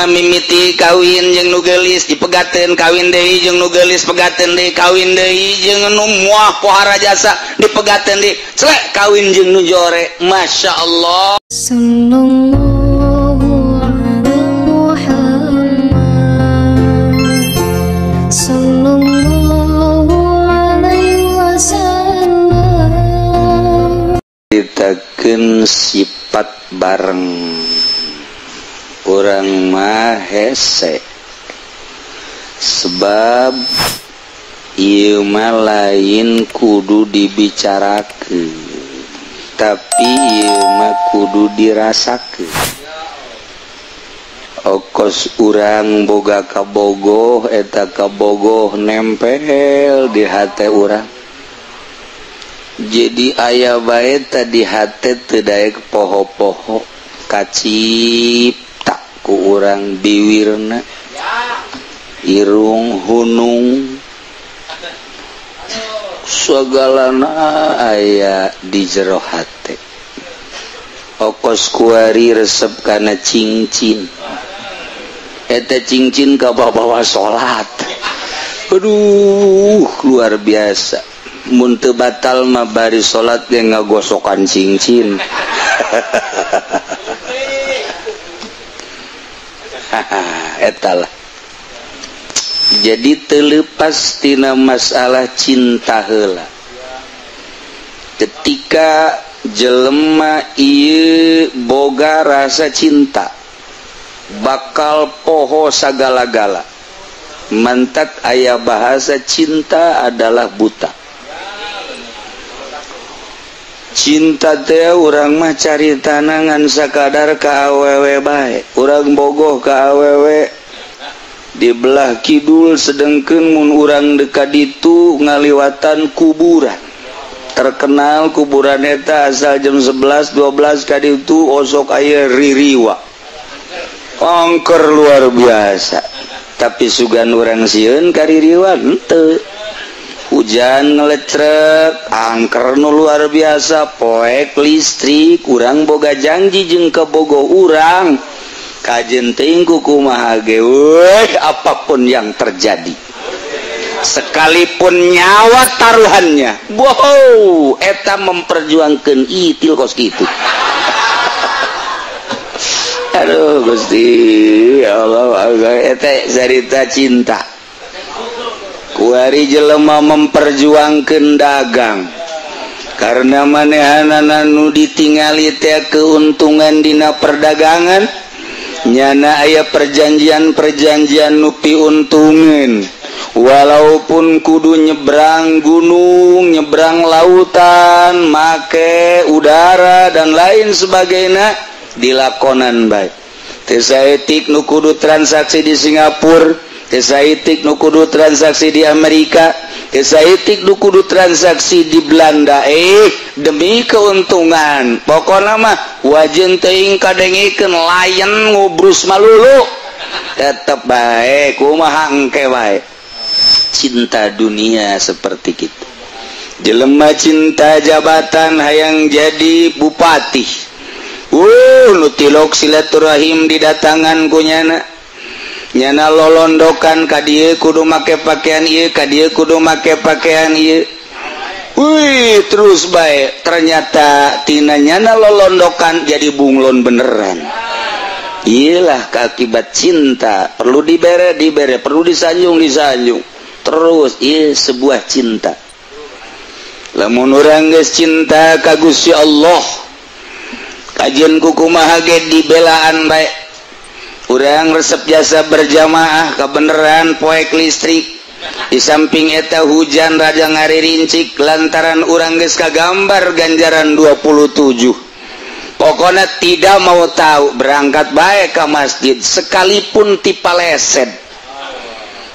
Jelema mimiti kawin jeung nu geulis dipegateun, kawin deui jeung nu geulis pegateun deui, kawin deui jeung nu muah pohara jasa dipegateun deui, celek kawin jeung nu jore. Masya Allah. Sallallahu ala Muhammad, sallallahu alaihi wasallam. Ditakeun sifat bareng urang mah hese, sebab ieu mah lain kudu dibicarakeun, tapi ieu mah kudu dirasakeun. Okos urang boga kabogoh, eta kabogoh nempel di hate urang, jadi aya bae tadi hate teu daek poho-poho kacip ku urang biwirna, irung hunung, sagalana aya di jero hate. Okos kuari resep kana cincin, eta cincin kabawa salat. Aduh, luar biasa. Mun teu batal mah bari salat ge ngagosokan cincin. Etalah. Jadi terlepas tina masalah cinta heula. Ketika jelema ieu boga rasa cinta, bakal poho sagala-gala. Mantak aya bahasa cinta adalah buta. Cinta teh urang mah cari tanangan sakadar ka awewe bae. Urang bogoh ka awewe di belah kidul, sedengkeun mun urang dekat ditu ngaliwatan kuburan. Terkenal kuburan eta asal jam 11 12 ka ditu osok aya ririwa. Angker luar biasa. Tapi sugan urang sieun ka ririwa henteu. Hujan ngelecrek, angker nu luar biasa, poek listrik, urang boga janji jeung kabogoh urang. Kajen teuing kumaha ge, weh, apapun yang terjadi, sekalipun nyawa taruhannya, wow, eta memperjuangkeun itil kos kitu. Aduh Gusti, ya Allah, eta carita cinta. Kuari jelema memperjuangkeun dagang karena manehanana nu ditingali teh keuntungan dina perdagangan, nyana aya perjanjian-perjanjian nu piuntungeun, walaupun kudu nyebrang gunung, nyebrang lautan, make udara dan lain sebagainya, dilakonan bae. Teu saeutik nu kudu transaksi di Singapura, saeutik nu kudu transaksi di Amerika, saeutik nu kudu transaksi di Belanda, demi keuntungan. Pokona mah wajen teuing kadengikeun layan ngubrus malulu, tetep bae kumaha engke bae. Cinta dunia seperti kitu. Jelema cinta jabatan hayang jadi bupati. Nu tilok silaturahim didatangan ku nyana. Nyana lolondokan ka dieu kudu make pakaian ieu, ka dieu kudu make pakaian ieu. Wih, terus bae. Ternyata tina nyana lolondokan jadi bunglon beneran. Iyalah akibat cinta, perlu dibere dibere, perlu disanjung disanjung. Terus ieu sebuah cinta. Lamun urang geus cinta ka Gusti Allah, kajian kumaha ge dibelaan bae. Urang resep jasa berjamaah kebeneran poek listrik, di samping eta hujan raja ngaririncik lantaran urang geus kagambar ganjaran 27. Pokona tidak mau tahu, berangkat bae ka masjid sekalipun tipaleset.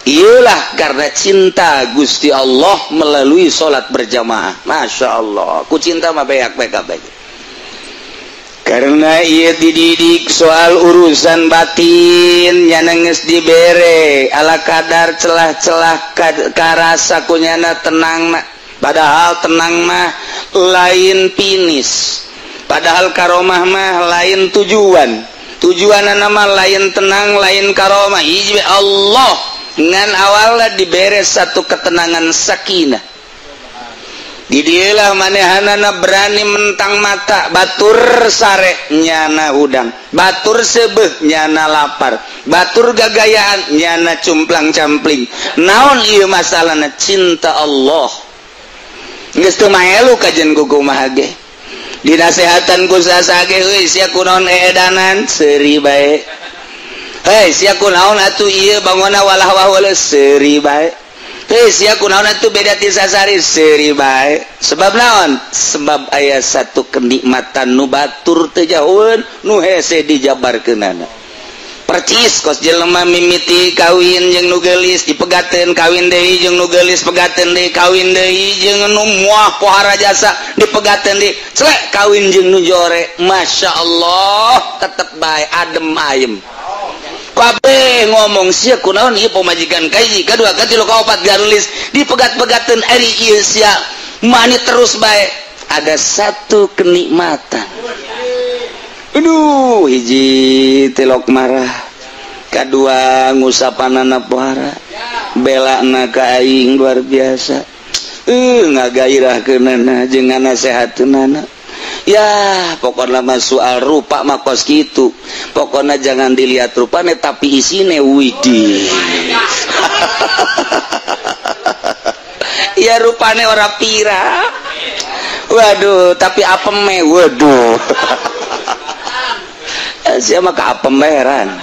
Iyalah karena cinta Gusti Allah melalui salat berjamaah. Masya Allah, ku cinta mah beak bae kabeh. Karena ia dididik soal urusan batin, nyana geus dibere ala kadar celah-celah karasa kunyana tenang, padahal tenang mah lain pinis, padahal karomah mah lain tujuan. Tujuanna mah lain tenang, lain karomah, hiji Allah. Ngan awalna diberes satu ketenangan sakinah. Di dieulah manehanana berani mentang mata, batur sare nyana hudang, batur sebeh nyana lapar, batur gagayaan nyana cumplang campling. Naon ieu masalahna? Cinta Allah. Geus teu maelu kajen ku kumaha ge. Dinasehatan ku saha ge, heuy sia kunaon eedanan seuri bae. Heuy sia kunaon atuh ieu bangona walah wah seuri bae. Hei sia kunaon atuh beda ti sasari seuri bae. Sebab naon? Sebab aya satu kenikmatan nu batur teu jauheun nu hese dijabarkeunana. Percis kos jelema mimiti kawin jeung nu geulis dipegateun, kawin deui jeung nu geulis pegateun deui, kawin deui jeung nu muah pohara jasa dipegateun deui, celek kawin jeung nu jore. Masya Allah tetep bae adem ayem. Kabeh ngomong sia kunaon ieu pamajikan kahiji kadua katilu kaopat garulis dipegat-pegateun ari ieu sia mani terus bae. Ada satu kenikmatan. Aduh, hiji tilok marah, kadua ngusapanana pohara, belana ka aing luar biasa. Ngagairahkeunana jeung nganasehateunana. Ya, pokokna mah soal rupa mah kos kitu. Pokokna jangan dilihat rupane tapi isine widih. Ya rupane ora pira. Waduh, tapi apeme waduh. Sia mah ka apem heran.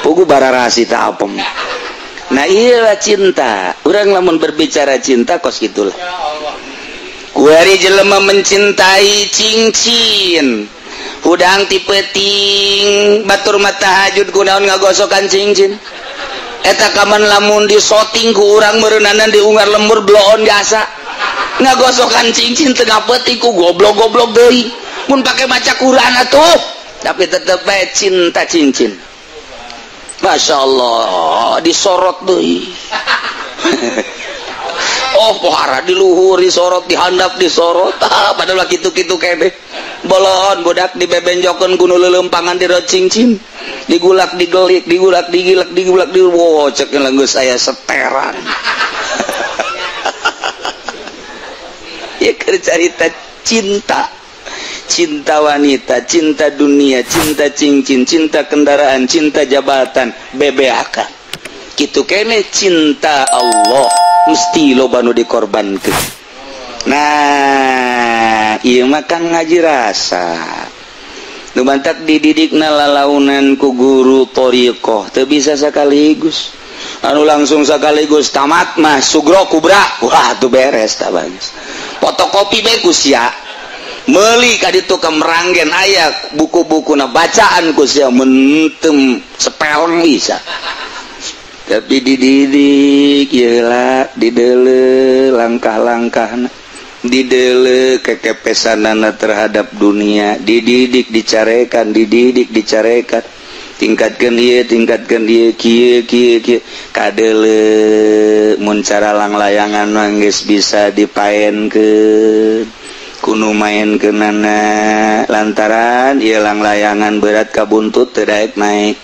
Pugu bararasi ta apem. Nah, iyalah cinta. Urang lamun berbicara cinta kos kitulah. Kuari jelema mencintai cincin. Hudang ti peuting batur mah tahajud kunaon ngagosokan cincin. Eta kaman lamun disoting ku urang meureunana diungar lembur bloon jasa. Ngagosokan cincin tengah peuting ku goblok-goblok deui. Mun pake maca Quran atuh, tapi tetep bae cinta cincin. Masya Allah, disorot deui. Oh pohara di luhur disorot, dihandap disorot. Ah, padahal kitu-kitu kene. Bolon budak dibebenjokeun ku nu leuleumpangan di cincin. Digulak digelik, digulak digilek, digulak di wo cek geus aya seteran. Ya keur carita cinta. Cinta wanita, cinta dunia, cinta cincin, cinta kendaraan, cinta jabatan, BBHK. Kitu kene cinta Allah mesti loba nu dikorbankeun. Nah, ieu mah kan ngaji rasa. Nu bantak dididikna lalaunan ku guru thariqah teu bisa sekaligus. Anu langsung sekaligus tamat mah sugro kubra. Wah, tuh beres tah bagus. Fotokopi bae ku sia. Meuli ka ditu ka Meranggen aya buku-bukuna bacaan ku sia mentem sepeleng bisa. Tapi dididik yeula didele langkah-langkahna, didele kekepesanana terhadap dunia, dididik dicarekan, dididik dicarekan, tingkatkeun ieu, tingkatkeun ieu, kieu kieu kieu, kadele mun cara langlayangan mah geus bisa dipaenkeun, kuno maenkeunana lantaran ieu langlayangan berat ka buntut teu daek naik.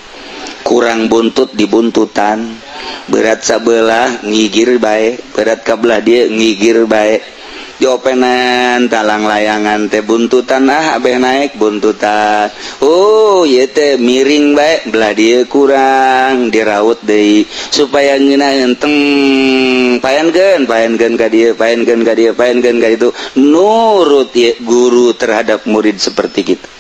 Kurang buntut dibuntutan, berat sabelah ngigir bae, berat kabelah dia ngigir bae, diopenan talang layangan teh buntutan ah abeh naik buntutan, oh ieu teh miring bae belah dia kurang diraut deui supaya ngeunaheun teng paenkeun paenkeun ka dieu paenkeun ka dieu paenkeun ka ditu, nurut ieu guru terhadap murid seperti kitu.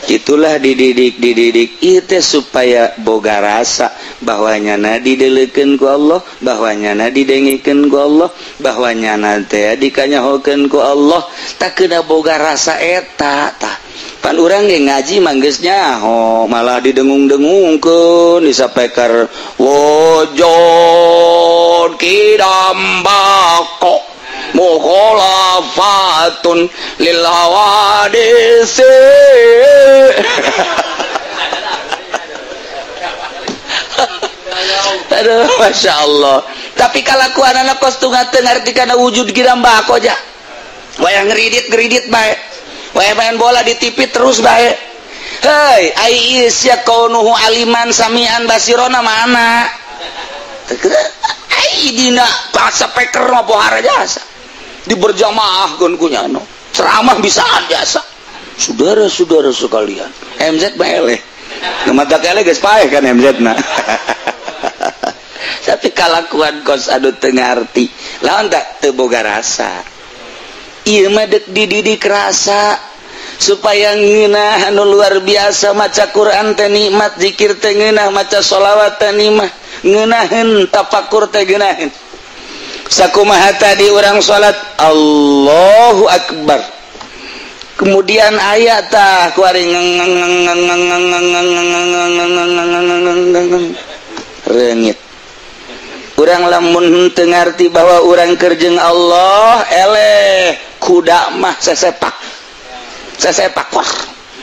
Itulah dididik dididik itu supaya boga rasa bahwa nyana didelekeun ku Allah, bahwa nyana didengikeun ku Allah, bahwa nyana teh dikanyahokeun ku Allah. Tak kena boga rasa eta tah. Pan urang ge ngaji mah geus nyaho, malah didengung-dengungkeun disapekar wujud kidam bako mukhalafatun lil hawadisi. Aduh, Masya Allah. Tapi kalakuan anak kos teu ngarti kana wujud kidam bako ja. Wayah ngeridit-ngeridit bae. Wayah main bola di TV terus bae. Hei ai sia kaunuhu aliman samian basirona mana? Ai dina bahasa peker mah pohara jasa. Di berjamaah keun kunyano. Ceramah bisaan jasa. Saudara-saudara sekalian, MZ bae. Nu mata kele geus paeh kan MZ na. Tapi kalakuan kos anu teu ngarti. Lawan tak teu boga rasa. Ieu mah deuk dididik rasa supaya ngeunah anu luar biasa maca Quran teh nikmat, zikir teh ngeunah, maca sholawat teh nikmat, ngeunaheun tafakur teh ngeunaheun. Sakumaha tadi urang salat Allahu Akbar. Kemudian aya tah kuari reungit. Urang lamun teu ngarti bahwa urang keur jeung Allah, eleh kuda mah sesepak. Sesepak wah.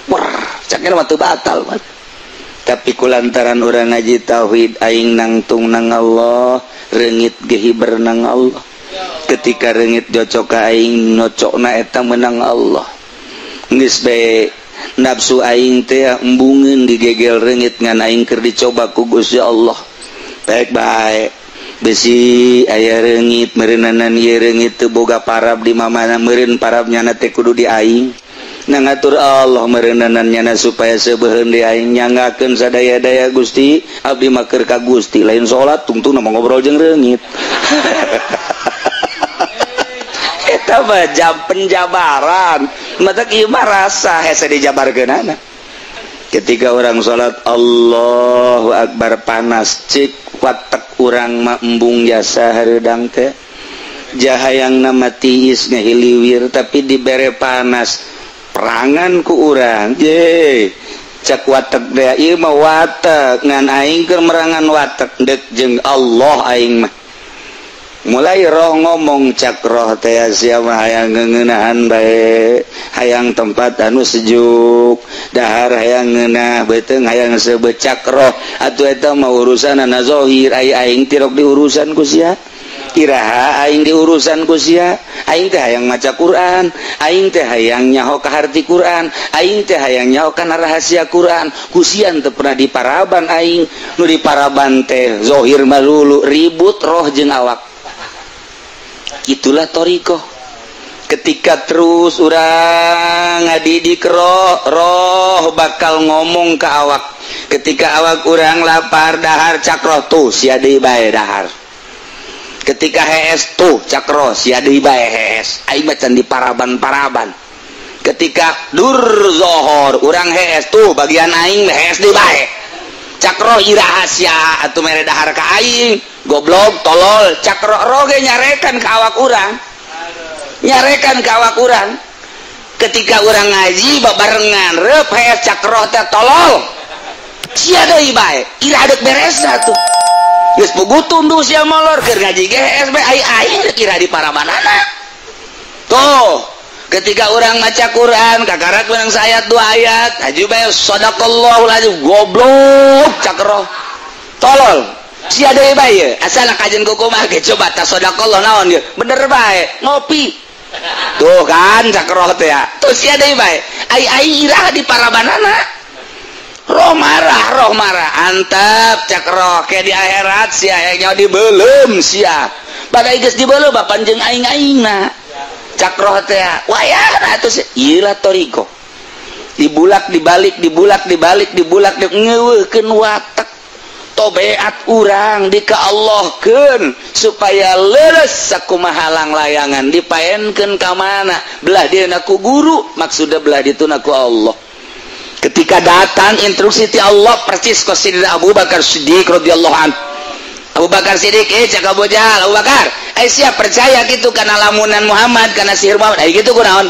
Wah, cakna mah teu batal. Tapi kulantaran urang ngaji tauhid aing nangtung nang Allah, reungit ge hiber nang Allah. Ketika reungit jocok ka aing nocokna eta menang Allah. Geus bae nafsu aing teh embungeun digegel reungit ngan aing keur dicoba ku Gusti Allah. Baik bae besi aya reungit meureunana ieu reungit teu boga parab di mamana meureun parab nyana teh kudu di aing. Nah ngatur Allah meureunanan nyana supaya sebeuheun di aing nyanggakeun sadaya-daya Gusti abdi mah keur ka Gusti lain salat tungtungna mah ngobrol jeung reungit. Eta mah jam penjabaran matak ieu mah rasa hese dijabarkeunana. Ketika orang salat Allahu Akbar panas cik watek urang mah embung jasa hareudang teh jahayangna mah tiis ngahiliwir tapi dibere panas perangan ku urang ye cak watek deh ieu mah watek ngan aing keur merangan watek deuk jeung Allah aing mah mulai roh ngomong cak roh teh sia mah hayang ngeunahan bae hayang tempat anu sejuk dahar hayang ngeunah beuteung hayang sebecak roh atuh eta mah urusanana zahir ai aing tirok diurusan ku sia iraha aing diurusan ku sia aing teh hayang maca Quran aing teh hayang nyaho ka harti Quran aing teh hayang nyaho kana rahasia Quran ku sia teu pernah diparaban aing nu diparaban teh zahir malulu ribut roh jeung awak. Itulah thariqah. Ketika terus urang ngadidik roh, roh bakal ngomong ke awak. Ketika awak urang lapar dahar cak roh tuh sia deui bae dahar. Ketika hees tuh cak roh sia deui bae hees. Aing mah can diparaban-paraban. Ketika dur zohor urang hees tuh bagian aing hees deui bae. Cak roh iraha sia atuh mere dahar ka aing. Goblok tolol cak roh roh ge nyarekan ka awak urang. Nyarekan ka awak urang. Ketika urang ngaji babarengan reup hees cak roh teh tolol. Sia deui bae, iraha deuk beresna tuh. Geus puguh tunduh sia molor keur ngaji ge hees bae ai aing rek iraha di parabanana. Tuh, ketika urang maca Quran kakarak menang saayat dua ayat, haji bae sadaqallahul azim goblok cak roh. Tolol. Sia deui bae ye, asal kajen kumaha ge coba ta sadaqallah naon ye, bener bae ngopi. Tuh kan cak roh teh ya. Tuh sia deui bae. Ai ai iraha di parabanana. Roh marah antep cak roh ke di akhirat sia nya dibeuleum sia. Badai geus dibeuleum bapan jeung aing-aingna. Cak roh teh wayahna atuh ieu lah thariqah. Dibulak dibalik dibulak dibalik dibulak ngeuweuhkeun watek tobeat urang di ka Allahkeun supaya leuleus sakumaha langlayangan dipaenkeun ka mana belah dieuna ku guru maksudna belah dituna ku Allah. Ketika datang instruksi ti Allah persis ka Sidina Abu Bakar Siddiq radhiyallahu anhu. Abu Bakar Siddiq cak Abu Jahal Abu Bakar siap percaya gitu kana lamunan Muhammad kana sihir Muhammad ai kitu kunaon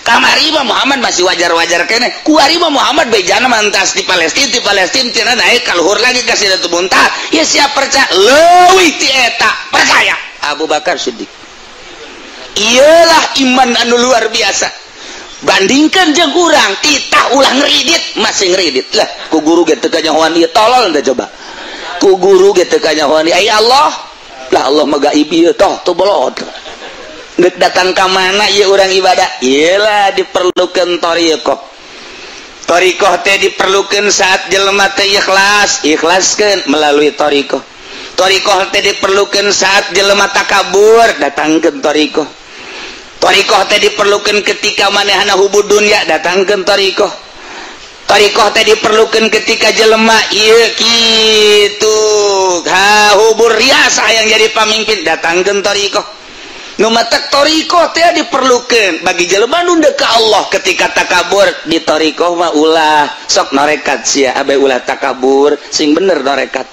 kamari mah Muhammad masih wajar-wajar kene kuari mah Muhammad bejana mantas di Palestina tina naik ka luhur lagi ka Sidratul Muntaha ya siap percaya leuwih ti eta percaya Abu Bakar Siddiq. Iyalah iman anu luar biasa bandingkan jeung urang titah ulah ngeridit masih ngeridit lah ku guru ge teu kanyahoan ieu tolol teh coba ku guru ge teu kanyahoan ai Allah lah Allah mah gaib ieu toh teu bolot geuk datang ka mana ieu urang ibadah iyalah diperlukeun thariqah. Thariqah teh diperlukeun saat jelema teh ikhlas, ikhlaskeun melalui thariqah. Thariqah teh diperlukeun saat jelema takabur, datangkeun thariqah. Thariqah teh diperlukeun ketika manehna hubud dunya, datangkeun thariqah. Thariqah teh diperlukeun ketika jelema ieu kitu ha hubur riasa yang jadi pamimpin, datangkeun thariqah. Nu matak thariqah teh diperlukeun bagi jelema nu deuk ka Allah ketika takabur di thariqah mah ulah sok norekat sia abe ulah takabur sing bener norekat.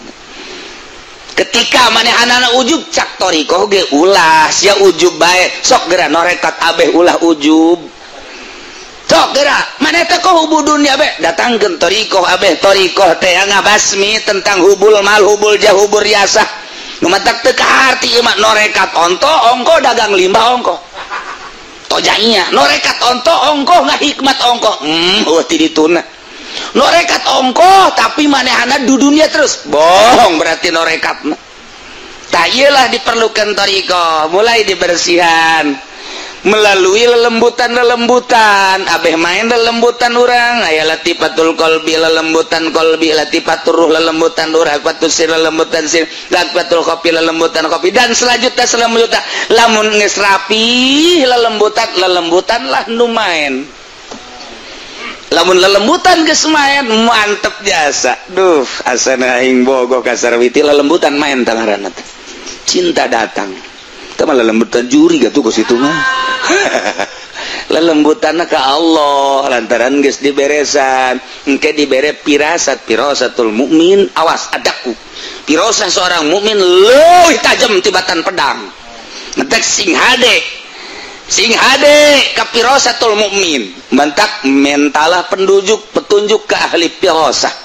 Ketika manehanana ujub cak thariqah ge ulah sia ujub bae sok geura norekat abeh ulah ujub. Sok geura maneh teh kok hubul dunya be datangkeun thariqah abeh thariqah teh ngabasmi tentang hubul mal hubul jah hubur riasah. Nu matak teu kaharti ieu mah norekat onto ongko dagang limbah ongko. Tojanya norekat onto ongko ngahikmat ongko. Eueuh ti dituna. Norekat ongko tapi manehana du dunia terus. Bohong berarti norekatna. Tah ieu lah diperlukan thariqah, mulai dibersihan melalui lelembutan-lelembutan, abeh main lelembutan urang, aya latifatul qalbi lelembutan qalbi, latifatur ruh lelembutan ruh, latifatus sir lelembutan sir, latifatul kopi lelembutan kopi, dan selanjutnya selanjutnya lamun geus rapi lelembutan lelembutan lah nu main. Lamun lelembutan geus main mantep jasa. Duh, asana aing bogoh ka Sarwiti lelembutan main tangaranna teh. Cinta datang. Teh mah lelembutan juri gatuh kos itu mah. Lelembutanna ka Allah lantaran geus diberesan. Engke dibere pirasat pirasatul mukmin, awas adaku. Pirasah seorang mukmin leuwih tajam tibatan pedang. Ngetek sing hade. Sing hade ka pirasatul mukmin. Mentak mentalah pendujuk petunjuk ke ahli pirasah.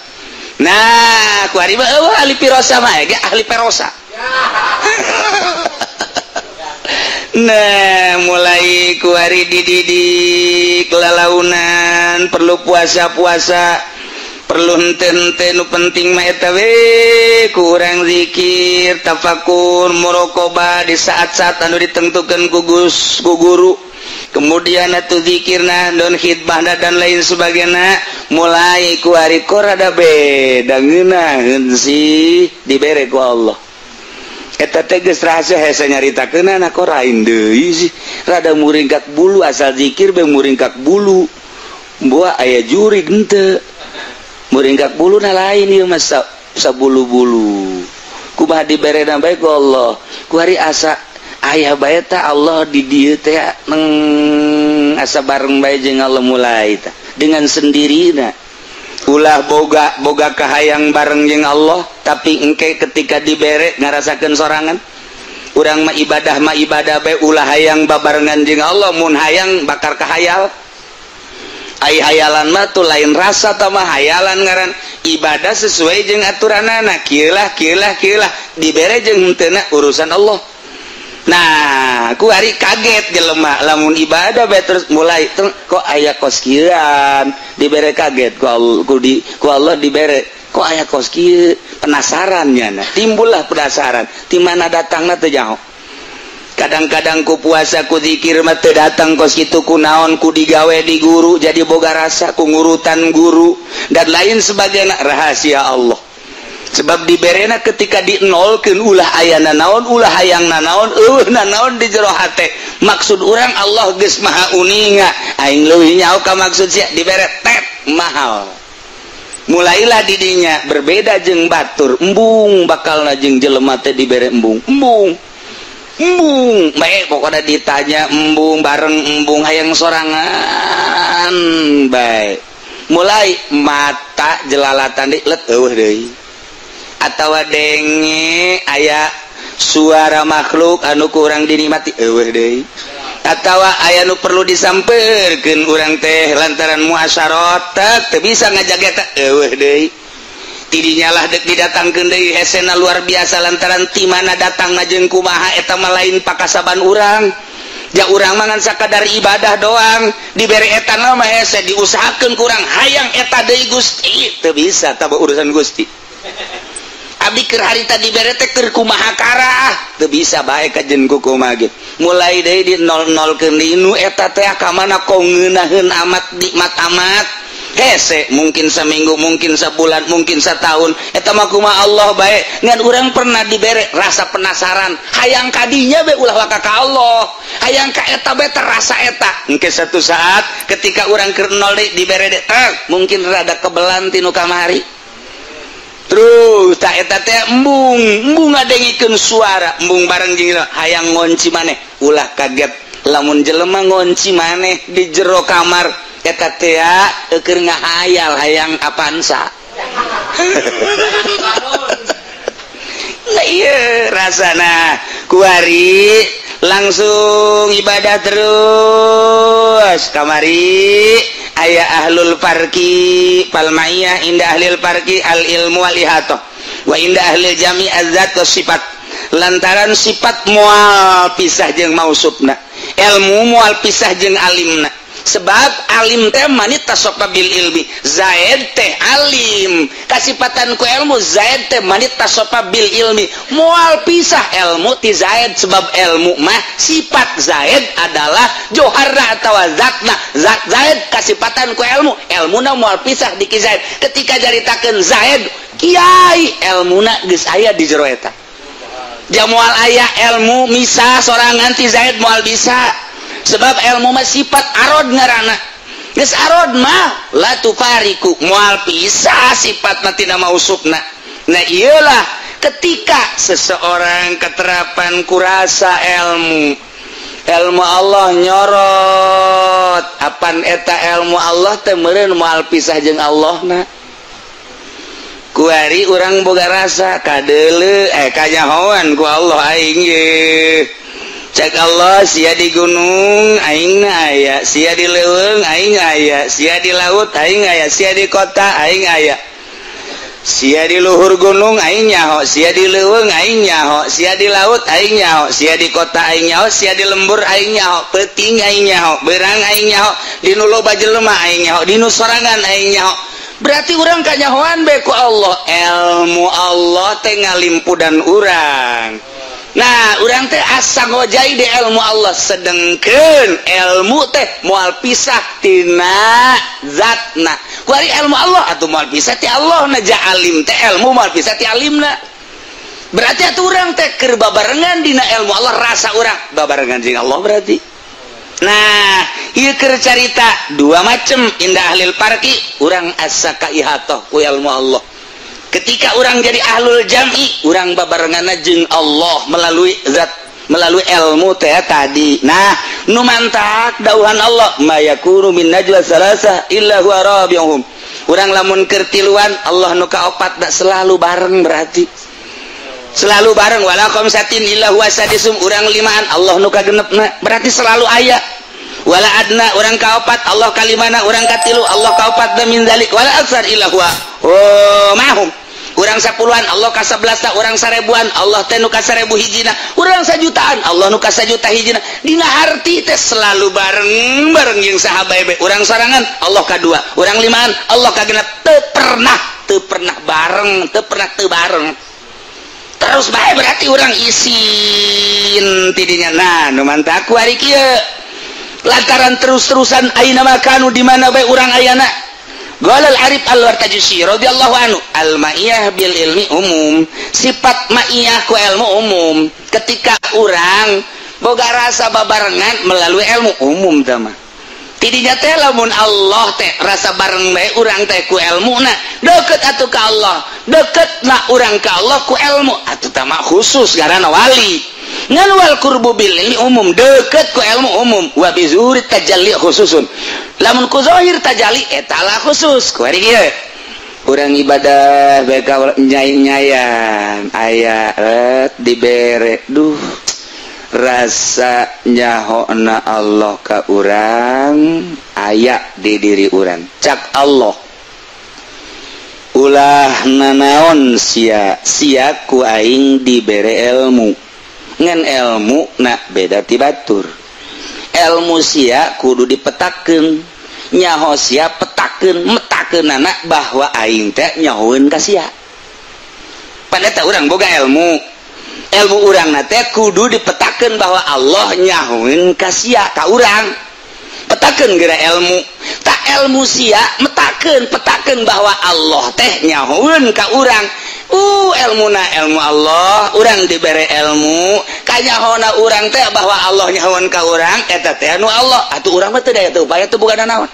Nah, ku ari mah eueuh ahli pirasah mah ge ahli perosa. Nah, mulai kuari dididik lalaunan, perlu puasa-puasa, perlu hente-hente nu penting mah eta we, kurang zikir, tafakur, muraqabah di saat-saat anu ditentukeun ku Gus ku guru. Kemudian atuh zikirna, don khidbahna dan lain sebagainya, mulai kuari ku rada beda ngeunaheun sih dibere ku Allah. Eta teh geus rahasia hese nyaritakeunana kok rain deui sih. Rada muringkak bulu asal zikir be muringkak bulu. Buah aya jurig henteu. Muringkak bulu na lain ieu mah sabulu-bulu. Kumaha diberena bae ku Allah. Ku hari asa aya bae ta Allah di dieu teh neng asa bareng bae jeung Allah mulai ta dengan sendirina. Ulah boga boga kahayang bareng jeung Allah tapi engke ketika dibere ngarasakeun sorangan. Urang mah ibadah bae ulah hayang babarengan jeung Allah, mun hayang bakar kahayal. Ai hayalan mah tuh lain rasa tah mah hayalan ngaran ibadah sesuai jeung aturanana. Kieu lah kieu lah kieu lah dibere jeung henteuna urusan Allah. Nah, ku hari kaget jelema lamun ibadah bae terus mulai kok aya kos kieuan dibere kaget ku Allah, ku Allah dibere kok aya kos kieu penasaran nyana timbullah penasaran ti mana datangna teu jauh. Kadang-kadang ku puasa ku zikir mah teu datang kos kitu ku naon ku digawe di guru jadi boga rasa ku ngurutan guru dan lain sebagainya rahasia Allah. Sebab diberena ketika dinolkeun ulah aya nanaon ulah hayang nanaon eueuh nanaon di jero hate. Maksud urang Allah geus maha uninga aing leuwih nyaho ka maksud sia dibere tet mahal. Mulailah didinya berbeda jeung batur embung bakalna jeung jelema teh dibere embung embung embung bae pokona ditanya embung bareng embung hayang sorangan bae. Mulai mata jelalatan deui let eueuh deui. Atawa denge aya suara makhluk anu kurang dinikmati eueuh deui. Atawa aya nu perlu disampeurkeun urang teh lantaran muasyarot teu bisa ngajaga eta eueuh deui. Tidinya lah deuk didatangkeun deui hesena luar biasa lantaran ti mana datangna jeung kumaha eta mah lain pakasaban urang. Ja urang mah ngan sakadar ibadah doang dibere eta mah hese diusahakeun kurang hayang eta deui Gusti teu bisa tah urusan Gusti. Abdi keur harita dibere teh keur kumaha karah teu bisa bae kajen ku kumaha ge. Mulai deui di nol-nolkeun deui nu eta teh ka mana kok ngeunaheun amat nikmat amat. Hese mungkin seminggu, mungkin sebulan, mungkin setahun. Eta mah kumaha Allah bae. Ngan urang pernah dibere rasa penasaran. Hayang kadinya bae ulah waka ka Allah. Hayang ka eta bae terasa eta. Engke satu saat ketika urang keur nol deui dibere deui, mungkin rada kebelan tinu kamari. Terus tak eta teh embung, embung ngadengikeun suara, embung bareng jeung hayang ngonci maneh. Ulah kaget lamun jelema ngonci maneh di jero kamar eta teh keur ngahayal hayang apansa. Nah ieu rasana kuari langsung ibadah terus kamari aya ahlul parki palmaiyah inda ahlil parki al ilmu wal ihatoh wa inda ahlil jami azzat wa sifat lantaran sifat moal pisah jeung mausufna ilmu moal pisah jeung alimna sebab alim teh manit tasofa bil ilmi zaid teh alim kasipatan ku ilmu zaid teh manit tasofa bil ilmi moal pisah ilmu ti zaid sebab ilmu mah sifat zaid adalah joharna atawa zatna zat zaid kasipatan ku ilmu ilmuna moal pisah di ki zaid ketika jaritakeun zaid kiai ilmuna geus aya di jero eta ja moal aya ilmu misah sorangan ti zaid moal bisa sebab ilmu mah sifat arod ngaranna geus arod mah la tufariku moal pisah sifat mah tina mausufna. Nah iyalah ketika seseorang keterapan kurasa ilmu ilmu Allah nyorot apan eta ilmu Allah teh meureun moal pisah jeung Allahna kuari urang boga rasa kadeuleu kanyahoan ku Allah aing ye. Cek Allah sia di gunung aing aya, sia di leuweung aing aya, sia di laut aing aya, sia di kota aing aya. Sia di luhur gunung aing nyaho, sia di leuweung aing nyaho, sia di laut aing nyaho, sia di kota aing nyaho, sia di lembur aing nyaho, peuting aing nyaho, beurang aing nyaho, di nu loba jelema aing nyaho, di nu sorangan aing nyaho. Berarti urang kanyahoan bae ku Allah. Ilmu Allah teh ngalimpudan urang. Nah, urang teh asa ngojai di ilmu Allah sedengkeun ilmu teh moal pisah tina zatna. Kuari ilmu Allah atuh moal pisah ti Allah na ja alim teh ilmu moal pisah ti alimna. Berarti atuh urang teh keur babarengan dina ilmu Allah rasa urang babarengan jeung Allah berarti. Nah, ieu keur carita dua macem indah ahlil parki urang asa kaihatoh ku ilmu Allah. Ketika orang jadi ahlul jam'i, orang babarenganna jeung Allah melalui zat, melalui ilmu teh tadi. Nah, nu mantak dauhan Allah, ma yakunu min najwa salasa illa huwa rabi'uhum. Urang lamun keur tiluan, Allah nu kaopat da selalu bareng berarti. Selalu bareng wala khamsatin illa huwa sadisum, urang limaan Allah nu kagenepna, berarti selalu aya. Wala adna urang kaopat Allah kalimana, urang katilu Allah kaopat da min zalik wala aksar illa huwa oh mahum. Urang 10-an Allah ka 11, urang 1000-an Allah teh nu ka 1000 hijina, urang 1 jutaan Allah nu ka 1 juta hijina. Dina arti teh selalu bareng bareng jeung saha bae bae. Urang sorangan Allah ka 2, urang 5-an Allah ka 6, teu pernah bareng, teu pernah teu bareng. Terus bae berarti urang isin tidinya. Nah, nu mantak ku ari kieu. Lantaran terus-terusan aina makanu di mana bae urang ayana. Qala al-Arif al-Wartajusi radhiyallahu anhu al-ma'iyah bil ilmi umum, sifat ma'iyah ku ilmu umum. Ketika urang boga rasa babarengan melalui ilmu umum tah mah. Tidinya teh lamun Allah teh rasa bareng bae urang teh ku ilmuna, deket atuh ka Allah, deket na urang ka Allah ku ilmu atuh tah mah khusus garana wali. Ngan wal qurbu bil ilmi umum, deket ku ilmu umum, wa bi zuhuri tajalli khususun. Lamun ku zahir tajalli eta lah khusus. Ku ari kieu. Urang ibadah bae ka nyai-nyayan aya dibere duh rasa nyahona Allah ka urang aya di diri urang. Cak Allah ulah nanaon sia sia ku aing dibere ilmu. Ngan ilmu na beda ti batur. Ilmu sia kudu dipetakeun, nyaho sia petakeun, metakeunana bahwa aing teh nyahoeun ka sia. Pada teh urang boga ilmu. Ilmu urang na teh kudu dipetakeun bahwa Allah nyahoeun ka sia ka urang. Petakeun geura ilmu. Tak ilmu sia metakeun petakeun bahwa Allah teh nyahoeun ka urang. Ilmuna ilmu Allah, urang dibere ilmu, kanyahona urang teh bahwa Allah nyahoeun ka urang eta teh anu Allah. Atuh urang mah teu daya teu upaya teu boga nanaon.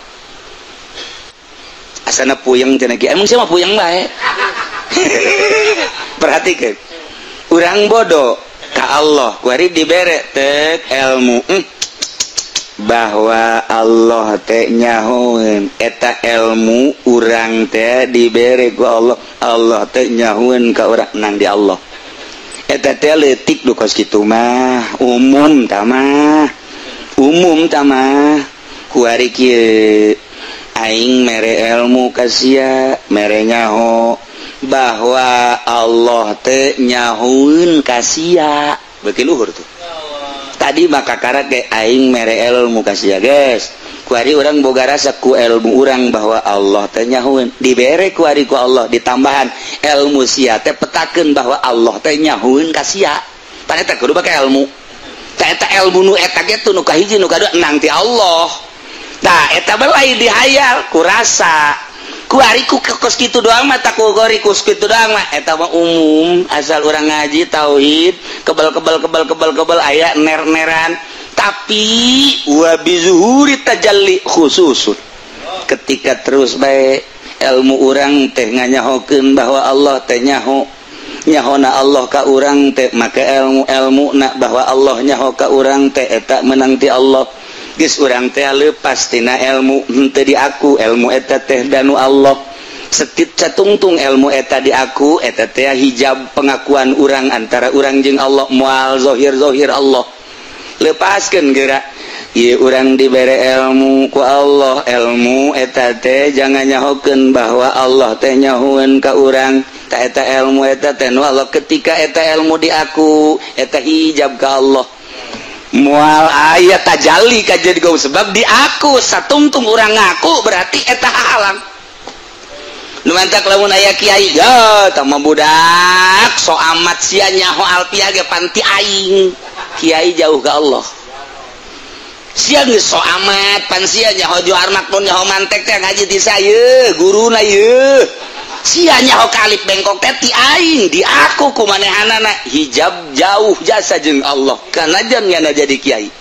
Asana puyeng cenah kieu, emang sia mah puyeng bae. Perhatikeun. Urang bodoh ka Allah, kuari dibere teh ilmu. Bahwa Allah teh nyahoeun eta ilmu urang teh dibere ku Allah, Allah teh nyahoeun ka urang nang di Allah eta teh leutik du kos kitu mah umum tah mah kuari kieu aing mere ilmu ka sia mere nyaho bahwa Allah teh nyahoeun ka sia beuki luhur tuh. Tadi maka karak ge aing mere ilmu ka sia guys. Kuari urang boga rasa ku ilmu urang bahwa Allah teh nyahoeun. Dibere kuari ku Allah ditambahan ilmu sia teh petakeun bahwa Allah teh nyahoeun ka sia. Pan eta kudu bake ilmu. Tah eta ilmu nu eta ge nu kahiji nu kadua nang ti Allah. Tah eta bae dihayal ku rasa. Kuari ku kos kitu doang mah tak ku kos kitu doang mah eta mah umum asal urang ngaji tauhid kebal kebal kebal kebal kebal aya ner-neran tapi wa bizuhuri tajalli khususun ketika terus bae ilmu urang teh nganyahokeun bahwa Allah teh nyaho nyahona Allah ka urang teh maka ilmu-ilmu na bahwa Allah nyaho ka urang teh eta menang ti Allah. Geus urang teh leupas tina ilmu henteu di aku ilmu eta teh danu Allah setit catungtung ilmu eta di aku eta teh hijab pengakuan urang antara urang jeung Allah moal zahir-zahir Allah lepaskeun geura ieu urang dibere ilmu ku Allah ilmu eta teh jangan nyahokeun bahwa Allah teh nyahoeun ka urang ta eta ilmu eta teh nu Allah ketika eta ilmu di aku eta hijab ka Allah mual aya tajalli ka jadi gau sebab di aku satungtung urang ngaku berarti eta halang nu mantak lamun aya kiai ya tah mah budak so amat sia nyaho alpiah ge panti aing kiai jauh ka Allah sia geus so amat pan sia nyaho johar maknun nyaho mantek teh ngaji ti saya guruna ieu sia nyaho kalip bengkok teh ti aing di aku ku manehanana hijab jauh jasa jeung Allah kanajan ngana jadi kiai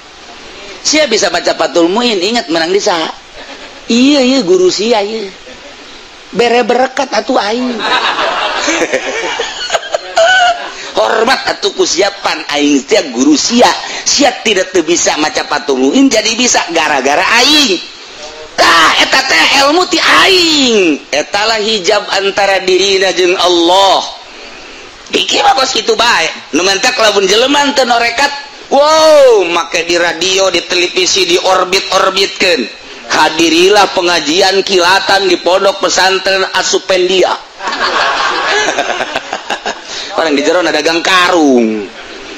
sia bisa baca Fathul Muin ingat menang di saha iya iya guru sia ieu bere berkat atuh aing hormat atuh ku siapan aing teh guru sia sia tidak teu bisa maca Fathul Muin jadi bisa gara-gara aing. Tah eta teh ilmu ti aing eta lah hijab antara dirina jeung Allah iki mah kos kitu bae nu mentak lamun jelema teu norekat wow make di radio di televisi di orbit-orbitkeun hadirilah pengajian kilatan di pondok pesantren Asupendia. Orang di jero dagang karung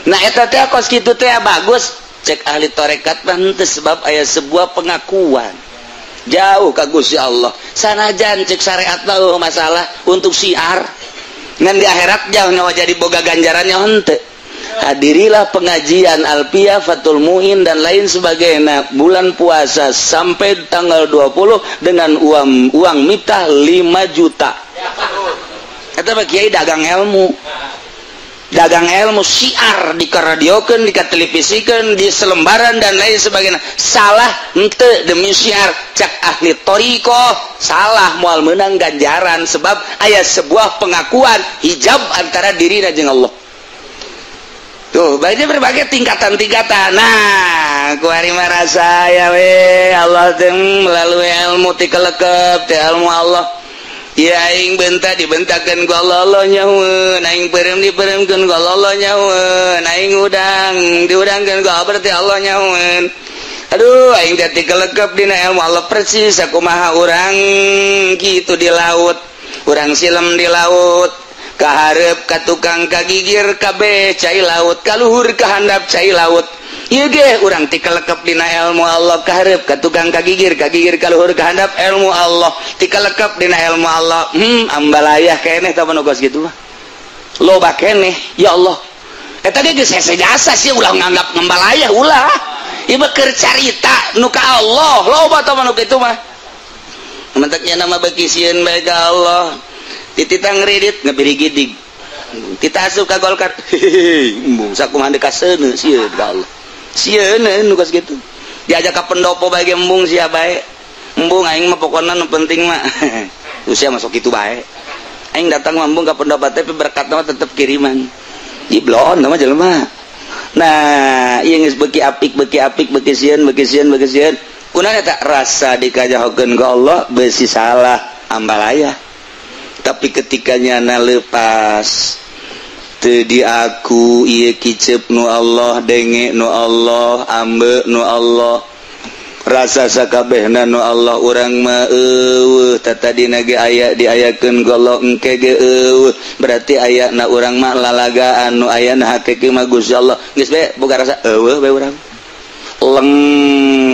nah eta teh kos kitu teh bagus cek ahli tarekat mah henteu sebab aya sebuah pengakuan jauh ka Gusti Allah sanajan cek syariat mah masalah untuk siar ngan di akhirat jauh nyawa jadi boga ganjarannya henteu. Hadirilah pengajian Alpiyah, Fathul Muin dan lain sebagainya bulan puasa sampai tanggal 20 dengan uang miftah 5 juta. Eta mah kiai dagang ilmu. Dagang ilmu siar dikaradiokeun, dikatelevisikeun, di selembaran dan lain sebagainya. Salah henteu demi siar cak ahli thariqah salah moal meunang ganjaran sebab aya sebuah pengakuan hijab antara dirina jeung Allah. Tuh, banyak berbagai tingkatan-tingkatan. Nah, ku ari mah rasa ya we Allah teh melalui ilmu ti kelekep teh ilmu Allah. Ya aing bentak dibentakeun ku Allah Allah nyahoeun, aing peureum dipeureumkeun ku Allah Allah nyahoeun, aing udang diudangkeun ku Allah berarti Allah nyahoeun. Aduh, aing teh tikelekep dina ilmu Allah persis sakumaha urang kitu di laut, urang silem di laut, kahareup ka tukang kagigir kabeh cai laut, kaluhur ka handap cai laut. Ieu ge urang tikelekep dina ilmu Allah kahareup ka tukang kagigir kagigir kaluhur ka handap ilmu Allah tikelekep dina ilmu Allah ambalayah keneh tah mah kos kitu mah loba keneh ya Allah eta ge geus hese jasa sih ulah nganggap ngambalayah ulah ieu mah keur carita nu ka Allah loba tah mah nu kitu mah. Mentaknya nama beki sieun bae ka Allah. Tititang ngredit ngabiri gidig. Kita asup ka Golkar. Hehehe, embung sakumaha deuk kaseuneu sieun ka Allah. Sieun nu kos kitu. Diajak ka pendopo bae ge embung sia bae. Embung aing mah pokona nu penting mah. Usia masuk kitu bae. Aing datang mah embung ka pendopo tapi berkat mah tetep kiriman. Iblon mah jelema. Nah, ieu geus beuki apik, beuki apik, beuki sieun, beuki sieun, beuki sieun. Kunaon eta rasa dikajahokeun ka Allah beusi salah ambalaya. Tapi ketika nyana lepas teu diaku ieu kicep nu Allah, denge nu Allah, ambe nu Allah, rasa sakabehna nu Allah, urang mah eueuh tatadina ge aya diayakeun ku Allah engke ge eueuh, berarti ayana urang mah lalagaan nu ayana hakiki mah Gusti Allah. Geus bae boga rasa eueuh bae urang. Leng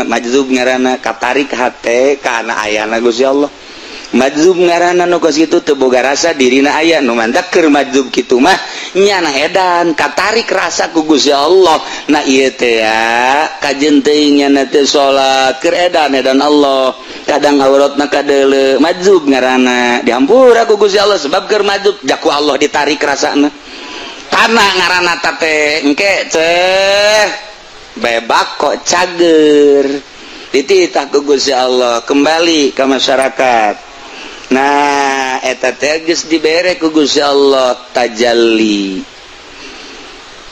majzub ngaranna katarik hate kana ayana Gusti Allah. Majzub ngaranna nu kos kitu teu boga rasa dirina aya nu mantak keur majzub kitu mah nyana edan katarik rasa ku Gusti Allah. Nah ieu teh ya kajen teuing nyana teh salat keur edan edan Allah, kadang auratna kadeuleu majzub ngaranna dihampura ku Gusti Allah sebab keur majzub jaku Allah ditarik rasana. Tanah ngaranna teh engke teh bebak kok cager dititah ku Gusti Allah kembali ke masyarakat. Nah eta teh geus dibere ku Gusti Allah tajalli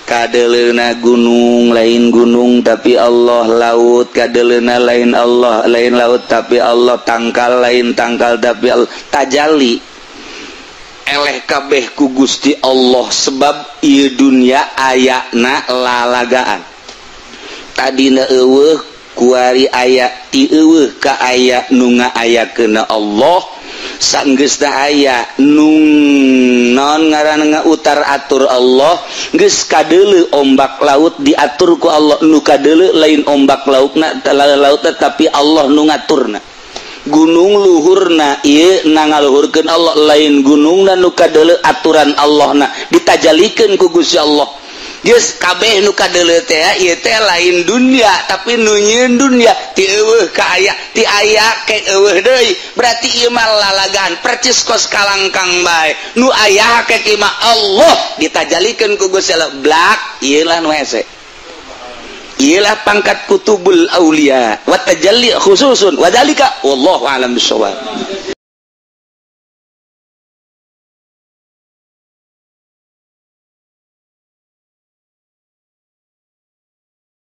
kadeleuna gunung lain gunung tapi Allah, laut kadeleuna lain Allah lain laut tapi Allah, tangkal lain tangkal tapi Allah. Tajalli eleh kabeh ku Gusti Allah sebab ieu dunya ayana lalagaan. Tadina eueuh kuari aya ti eueuh ka aya nu ngaayakeunna Allah. Sanggeusna aya nu naon ngaranna utar atur Allah, geus kadeuleu ombak laut diatur ku Allah, nu kadeuleu lain ombak lautna laut tapi Allah nu ngaturna. Gunung luhurna ieu na ngaluhurkeun Allah, lain gunungna nu kadeuleu aturan Allahna ditajalikeun ku Gusti Allah. Geus kabeh nu kadeuleu teh ieu teh lain dunia tapi nu nyieun dunia ti eueuh ka aya ti aya ke eueuh deui, berarti ieu mah lalagaan percis kos kalangkang bae nu aya hakiki mah Allah ditajalikeun ku Gusti Allah. Blak ieu lah nu hese, ieu lah pangkat kutubul aulia wa tajalli khususun wa dzalika wallahu a'lam bissawab.